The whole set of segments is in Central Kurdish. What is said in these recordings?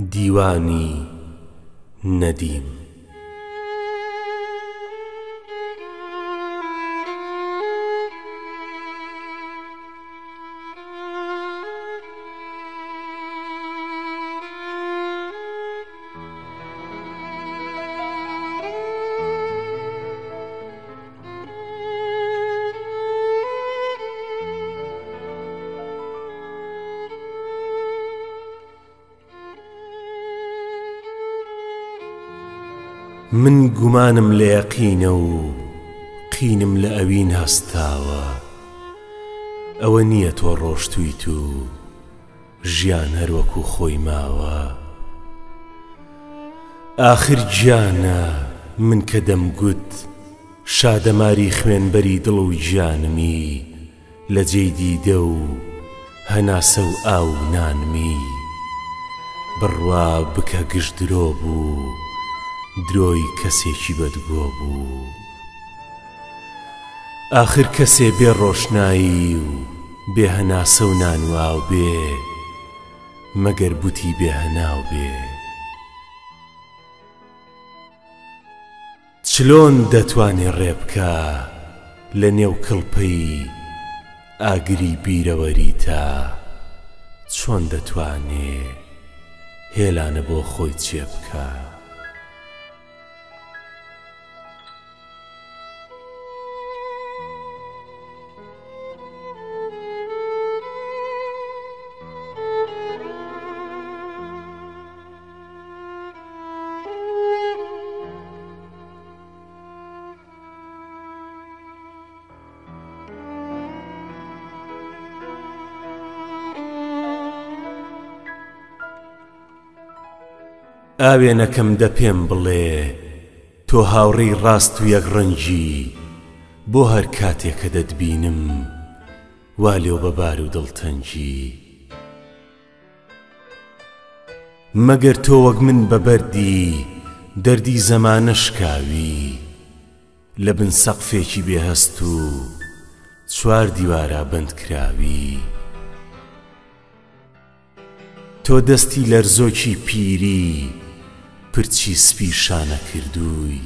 دیوانی نەدیم. من گومانم لە یەقینە و قینم لە ئەوین هەستاوە ئەوە نییە تۆ ڕۆشتوویت و ژیان هەر وەکوو خۆی ماوە ئاخر گیانە من کە دەمگوت شادەماری خوێنبەری دڵ و گیانمی لە جێی دیدە و هەناسە و ئاو و نانمی بڕوا بکە گشت درۆ بوو درۆی کەسێکی بەدگۆ بوو ئاخر کەسێ بێ ڕۆشنایی و بێ هەناسە و نان و ئاو بێ مەگەر بتی بێ هەناو بێ. چلۆن دەتوانێ ڕێ بکا لە نێو کڵپەی ئاگری بیرەوەریتا چۆن دەتوانێ هێلانە بۆ خۆی چێ بکا؟ ئاوێنەکەم دە پێم بڵێ تۆ هاوڕێی ڕاست و یەک ڕەنگی بۆ هەر کاتێ کە دەتبینم وا لێو بە بار و دڵتەنگی. مەگەر تۆ وەک من بە بەردی دەردی زەمانە شکاوی لە بن سەقفێکی بێ هەست و چوار دیوارا بەند کراوی تۆ دەستی لەرزۆکی پیری پرچی سپی شانە کردووی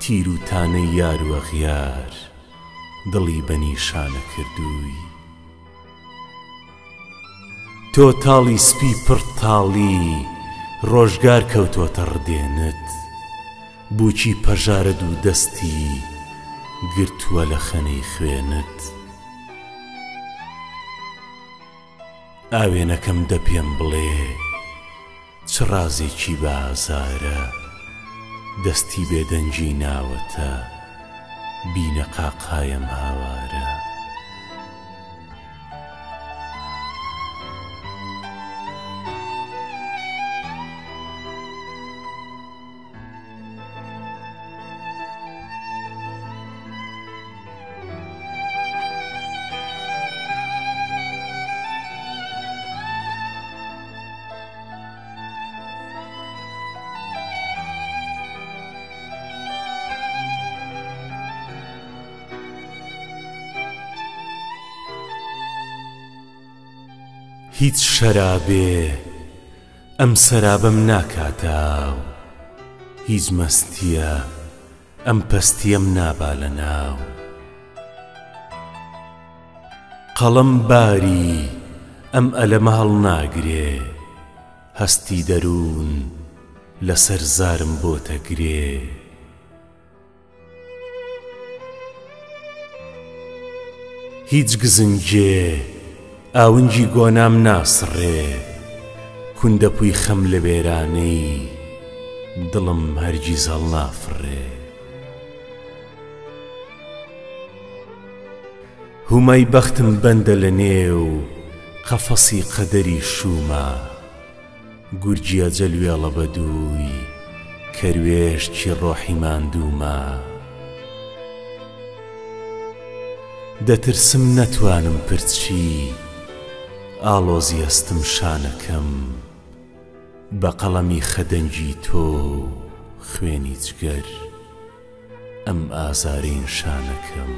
تیر و تانەی یار و ئەغیار دڵی بە نیشانە کردووی. تۆ تاڵی سپی پڕ تاڵی ڕۆژگار کەوتۆتە ڕدێنت بووکی پەژارە دوو دەستی گرتووە لە خەنەی خوێنت ئاوێنەکەم دە پێم بڵێ چ ڕازێکی بە ئازارە دەستی بێدەنگی ناوەتە بینە قاقایم هاوارە. هیچ شەرابێ ئەم سەرابەم ناکاتە ئاو هیچ مەستیە ئەم پەستیەم نابا لە ناو قەڵەم باری ئەم ئەلەمە هەڵناگرێ هەستی دەروون لەسەر زارم بۆتە گرێ. هیچ گزنگێ ئاونگی گۆنام ناسڕێ کوندەپووی خەم لە وێرانەی دڵم هەرگیز هەڵنافڕێ. هومای بەختم بەندە لە نێو قەفەسی قەدەری شووما. گورگی ئەجەل وێڵە بە دووی کەروێشکی ڕۆحی ماندووما. دەترسم نەتوانم پرچی ئاڵۆزی هەستم شانەکەم بە قەڵەمی خەدەنگی تۆ و خوێنی جگەر. ئەم ئازارەی نشانەکەم.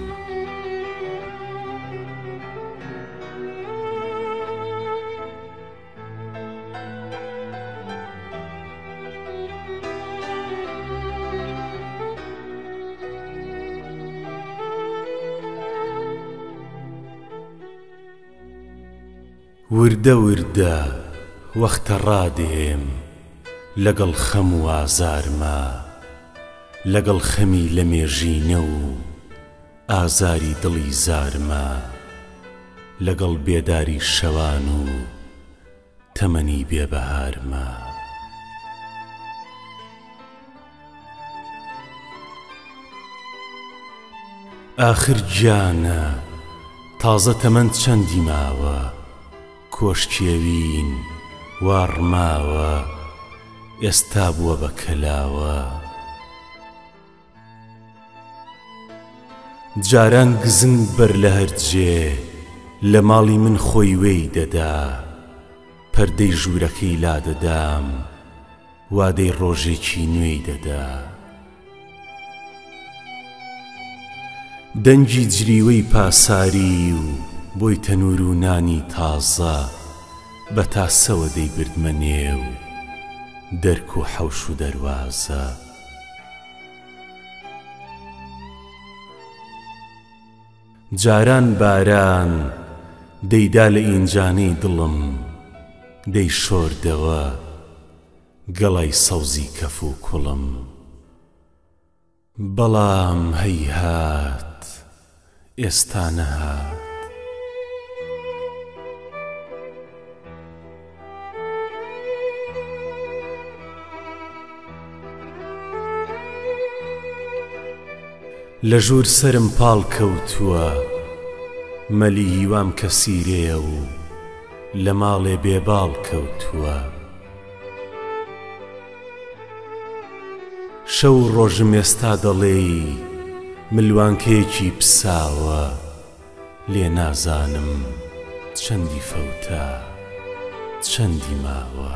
وردە وردە وەختە ڕادێم لەگەڵ خەم و ئازارما، لەگەڵ خەمی لەمێژینە و ئازاری دڵی زارما، لەگەڵ بێداری شەوان و تەمەنی بێ بەهارما. ئاخر گیانە تازە تەمەن چەندی ماوە کۆشکی ئەوین وا ڕماوە ئێستا بووە بە کەلاوە. جاران گزنگ بەر لە هەر جێ لە ماڵی من خۆی وێی دەدا پەردەی ژوورەکەی لادەدام وادەی ڕۆژێکی نوێی دەدا. دەنگی جریوەی پاساری و بۆی تەنوور و نانی تازە بە تاسەوە دەیبردمە نێو دەرک و حەوش و دەروازە. جاران باران دەیدا لە ئینجانەی دڵم دەیشۆردەوە گەڵای سەوزی کەف و کوڵم بەڵام هەیهات ئێستا نەهات. لە ژوور سەرم پاڵ کەوتووە مەلی هیوام کەسیرەیە و لە ماڵێ بێ باڵ کەوتووە. شەو و ڕۆژم ئێستا دەڵێی ملوانکەیەکی پساوە لێ نازانم چەندی فەوتا چەندی ماوە.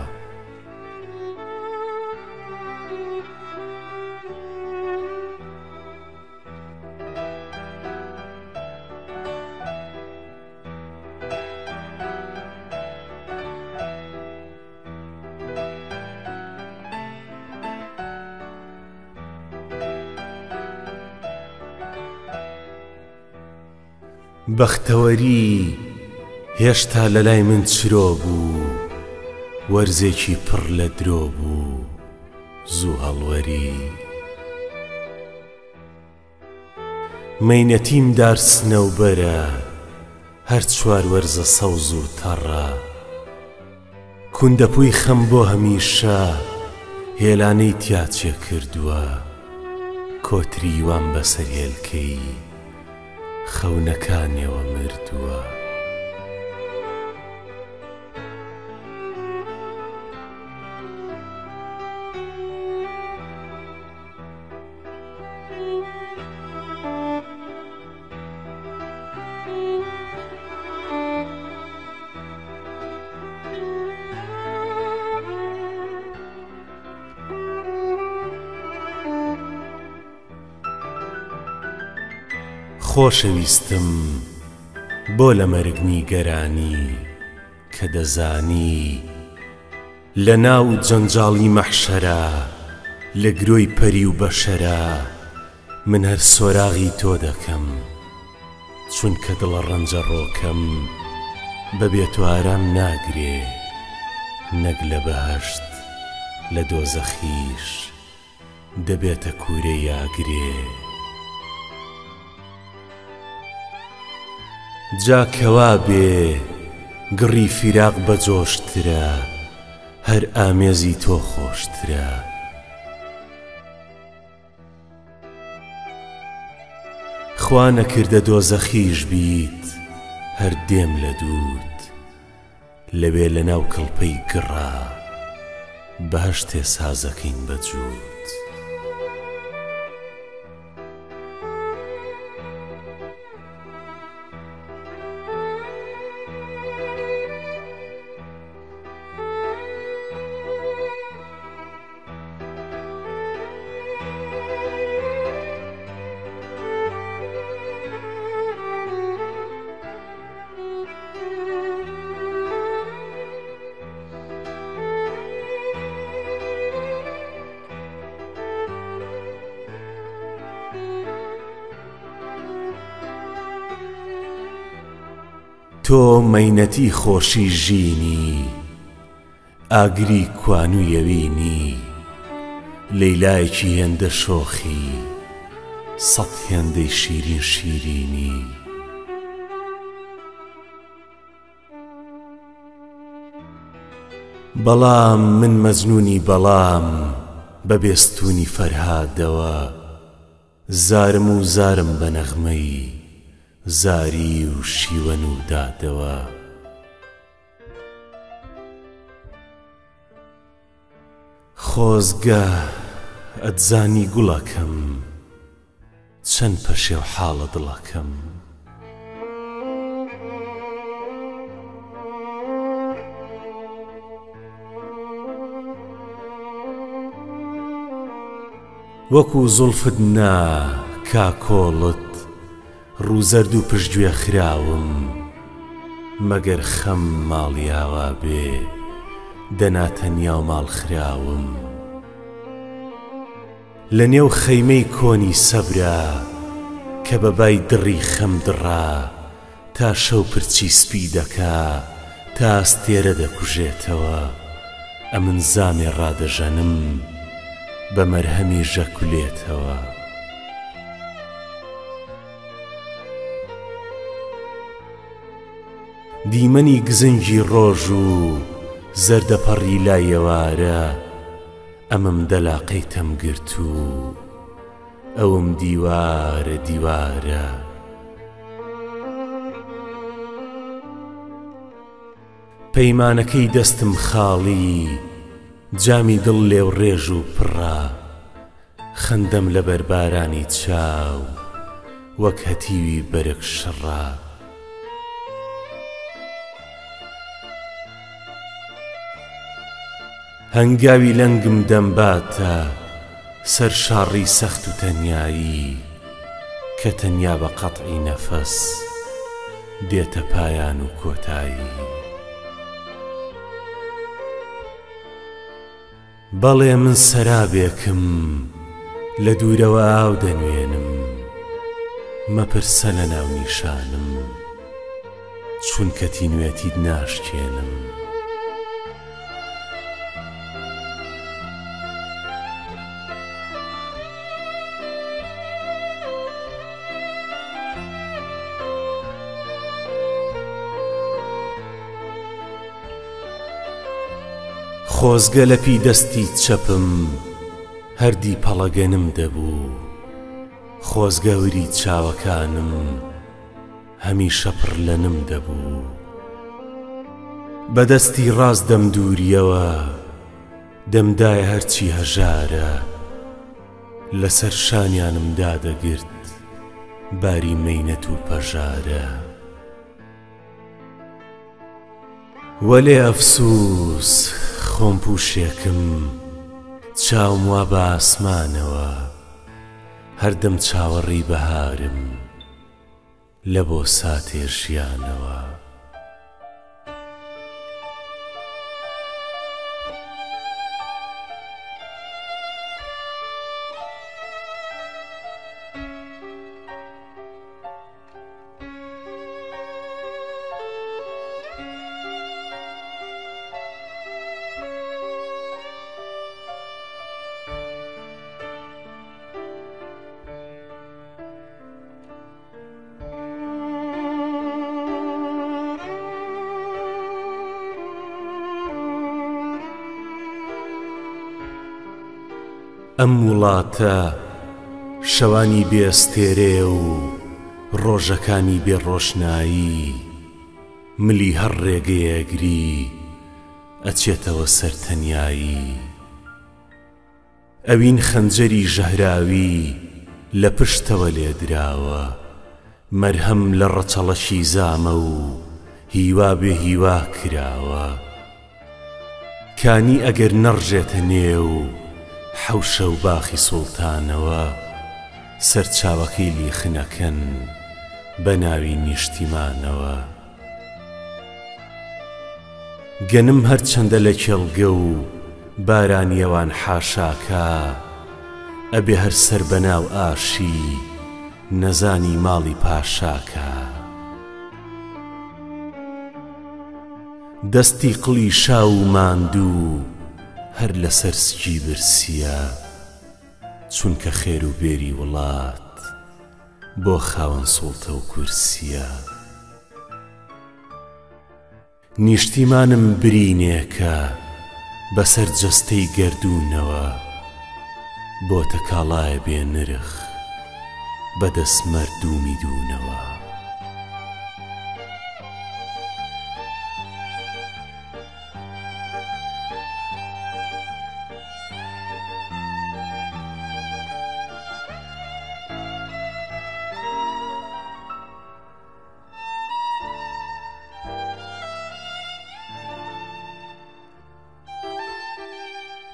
بەختەوەری هێشتا لە لای من چرۆ بوو وەرزێکی پڕ لە درۆ بوو زوو هەڵوەری. مەینەتیم دار سنەوبەرە هەر چوار وەرزە سەوز و تەڕە کوندەپووی خەم بۆ هەمیشە هێلانەی تیا چێ کردووە کۆتری وام بەسەر هێلکەی خەونەکانیەوە مردووە. خۆشەویستم بۆ لە مەرگ نیگەرانی کە دەزانی لە ناو جەنجاڵی مەحشەرا لە گرۆی پەری و بەشەرا من هەر سۆراغی تۆ دەکەم چونکە دڵە ڕەنجەڕۆکەم بە بێ تۆ ئارام ناگرێ نەک لە بەهەشت لە دۆزەخیش دەبێتە کوورەی ئاگرێ. جا کەوابێ گڕی فیراق بەجۆشترە هەر ئامێزی تۆ خۆشترە. خوا نەکردە دۆزەخیش بیت هەر دێم لە دووت. لەوێ لە ناو کڵپەی گڕا بەهەشتێ سازەکەین بە جووت. تۆ مەینەتی خۆشی ژینی، ئاگری کوانووی ئەوینی، لەیلایەکی هێندە شۆخی، سەت هێندەی شیرین شیرینی. بەڵام من مەجنوونی بەڵام بە بێستوونی فەرهادەوە زارم و زارم بە نەغمەی زاری و شیوەن و دادەوە. خۆزگە ئەتزانی گوڵەکەم چەند پەشێو حاڵە دڵەکەم. وەکوو زوڵفت نا کاکۆڵت ڕووزەرد و پشتگوێ خراوم مەگەر خەم ماڵیاوا بێ دەنا تەنیا و ماڵ خراوم لە نێو خەیمەی کۆنی سەبرا کە بە بای دڕی خەم دڕا تا شەو پرچی سپی دەکا تا ئەستێرە دەکوژێتەوە ئەمن زامێ ڕادەژەنم بە مەرهەمی ژەکولێتەوە. دیمەنی گزنگی ڕۆژ و زەردەپەڕی لای ئێوارە ئەمم دەلاقەی تەم گرت و ئەوم دیوارە دیوارە. پەیمانەکەی دەستم خاڵی جامی دڵ لێوڕێژ و پڕە خەندەم لەبەر بارانی چاو وەک هەتیوی بەرگ شڕە. هەنگاوی لەنگم دەمباتە سەر شاڕی سەخت و تەنیایی کە تەنیا بە قەتعی نەفەس دێتە پایان و کۆتایی. بەڵێ من سەرابێکم لە دوورەوە ئاو دەنوێنم مەپرسە لە ناونیشانم چونکە تینوێتیت ناشکێنم. خۆزگە لەپی دەستی چەپم هەردی پەڵەگەنم دەبوو خۆزگە وری چاوەکانم هەمیشە پڕ لە نم دەبوو بە دەستی ڕاست دەمدووریەوە دەمدایە هەرچی هەژارە لەسەر شانیانم دادەگرت باری مەینەت و پەژارە. وەلێ ئەفسووس خۆم پووشێکم چاوم وا بە ئاسمانەوە هەردەم چاوەڕێی بەهارم لە بۆ ساتێ ژیانەوە. ئەم وڵاتە شەوانی بێ ئەستێرەیە و ڕۆژەکانی بێ ڕۆشنایی ملی هەر ڕێگەیە ئەگری ئەچێتەوە سەر تەنیایی ئەوین خەنجەری ژەهراوی لە پشتەوە لێدراوە مەرهەم لە ڕەچەڵەکی زامە و هیوا بێ هیوا کراوە. کانی ئەگەر نەڕژێتە نێو حەوشە و باخی سوڵتانەوە، سەرچاوەکەی لیخنەکەن بە ناوی نیشتیمانەوە. گەنم هەرچەندە لە کێڵگە و بارانیەوان حاشاکا، ئەبێ هەر سەر بە ناو ئاشی نەزانی ماڵی پاشاکا. دەستی قڵیشاو و ماندوو هەر لەسەر سکی برسییە، چونکە خێر و بێری وڵات بۆ خاوەن سوڵتە و کورسییە. نیشتیمانم برینێکە بەسەر جەستەی گەردوونەوە بۆتە کاڵایە بێ نرخ بەدەس مەردوومی دوونەوە.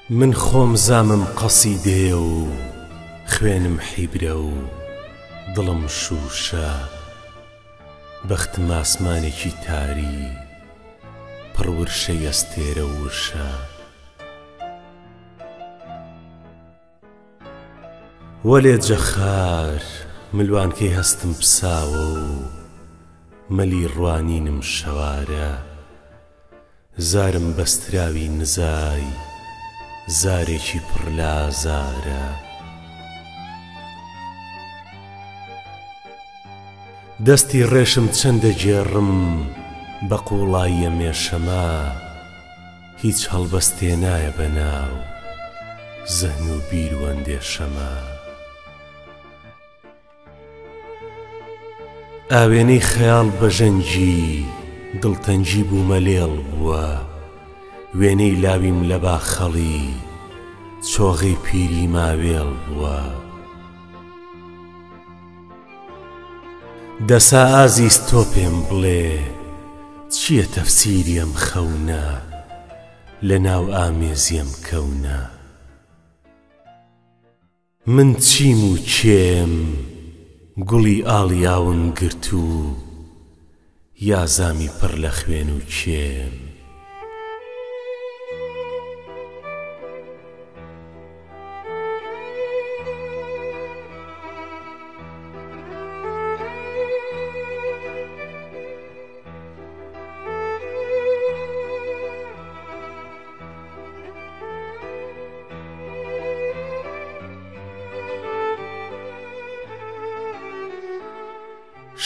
من خۆم زامم قەسیدەیە و خوێنم حیبرە و دڵم شووشە، بەختم ئاسمانێکی تاری پڕ ورشەی ئەستێرە و ورشە. وەلێ جەخار ملوانکەی هەستم پساوە و مەلی ڕوانینم شەوارە، زارم بەستراوی نزای زارێکی پڕ لە ئازارە. دەستی ڕێشم چەند دەگێڕم بە قووڵاییە مێشەما، هیچ هەڵبەستێ نایە بە ناو زهن و بیر و ئەندێشەما. ئاوێنەی خەیاڵ بە ژەنگی دڵتەنگی بوومە لێڵ بووە، وێنەی لاویم لە باخەڵی چۆغەی پیری ماوێڵ بووە. دەسا ئازیز تۆ پێم بڵێ چییە تەفسیری ئەم خەونە لە ناو ئامێزی ئەم کەونە؟ من چیم و کێم گوڵی ئاڵی ئاوم گرتوو یا زامی پڕ لە خوێن و کێم؟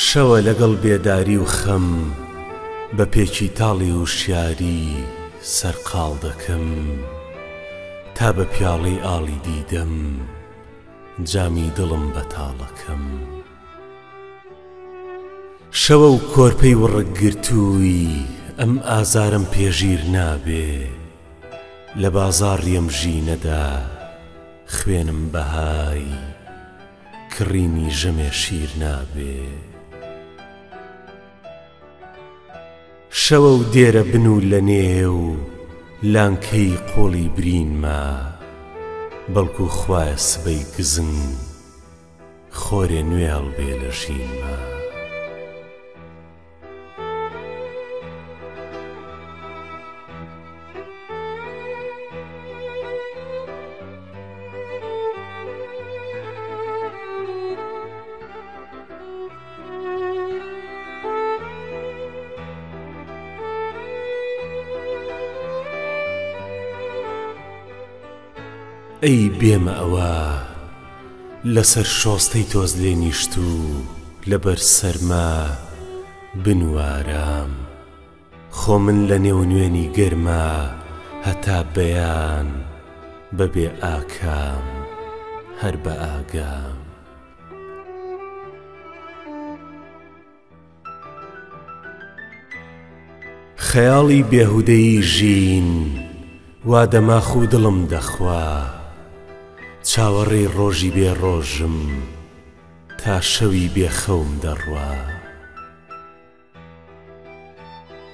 شەوە لەگەڵ بێداری و خەم بە پێکی تاڵی هوشیاری سەرقاڵ دەکەم تا بە پیاڵەی ئاڵی دیدەم جامی دڵم بەتاڵەکەم. شەوە و کۆرپەی وڕک گرتووی ئەم ئازارەم پێ ژیر نابێ لە بازاڕی ئەم ژینەدا خوێنم بەهای کڕینی ژەمێ شیر نابێ. شەوە و دێرە بن و لە نێو لانکەی قوڵی برینما بەڵکو خوایە سبەی گزنگ خۆرێ نوێ هەڵبێ لە ژینما. ئەی بێمە ئەوە لەسەر شۆستەی تۆز لێ نیشتوو لەبەر سەرما بنوارام. خۆ من لە نێو نوێنی گەرما هەتا بەیان بە بێ ئاکام هەر بە ئاگام. خەیاڵی بێهودەیی ژین وا دەماخ و دڵم دەخوا چاوەڕێی ڕۆژی بێ ڕۆژم تا شەوی بێ خەوم دەڕوا.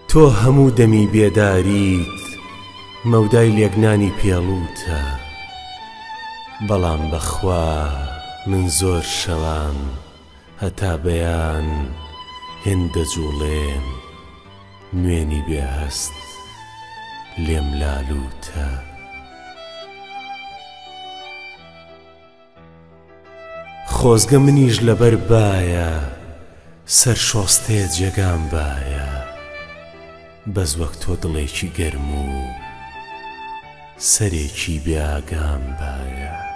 تۆ هەموو دەمی بێداریت مەودای لێکنانی پێڵووتە بەڵام بەخوا من زۆر شەوان هەتا بەیان هێند دەجووڵێم نوێنی بێ هەست لێم لالووتە. خۆزگە منیش لەبەر بایە سەر شۆستەیە جێگام بایە. بەس وەک تۆ دڵێکی گەرم و سەرێکی بێ ئاگام بایە.